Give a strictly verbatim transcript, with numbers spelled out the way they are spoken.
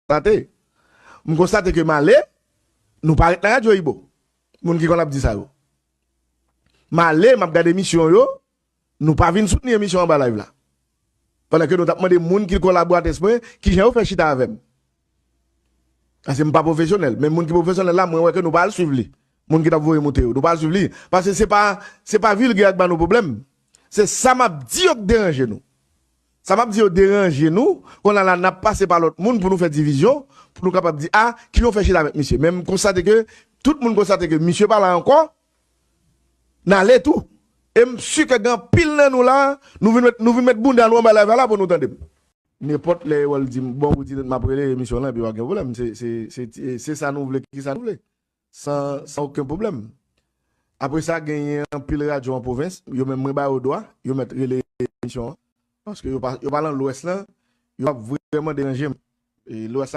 konstate. M konstate ke m ale, nou pa ret nan radyo Ibo. Moun ki konn ap di sa yo. M ale, m ap gade emisyon yo, nou pa vin soutni emisyon anba live la. Pandan ke nou t ap mande moun ki kolaboratè mwen, kijan yo fè chita avè m. Paske m pa pwofesyonèl, men moun ki pwofesyonèl la, mwen wè ke nou pa al swiv li. Moun ki t ap voye moute yo, nou pa al swiv li. Paske se pa, se pa Vilgè k ba nou pwoblèm. Se sa m ap di yo k deranje nou. Sa m ap di yo deranje nou, kounye a la n ap pase pa lòt moun pou nou fè divizyon, pou nou kapab di, a, kijan w fè chita avèk misye. Men m konstate ke, tout moun konstate ke misye pa la ankò, n ale tou. E m si ke gen anpil nan nou la, nou vin met, nou vin met bounda nou anba live la pou nou tande m. Nenpòt lè Erol di m, bon, ou di m ap rele emisyon lan, epi pa gen pwoblèm. Se, se, se, se sa nou vle, ki sa nou vle. San, san okenn pwoblèm. Apre sa, genyen anpil radyo an pwovens, yo menm mwen ba yo dwa, yo mèt rele emisyon an. Paske yo pa, yo pa nan Lwès lan, yo ap vrèman deranje m. E Lwès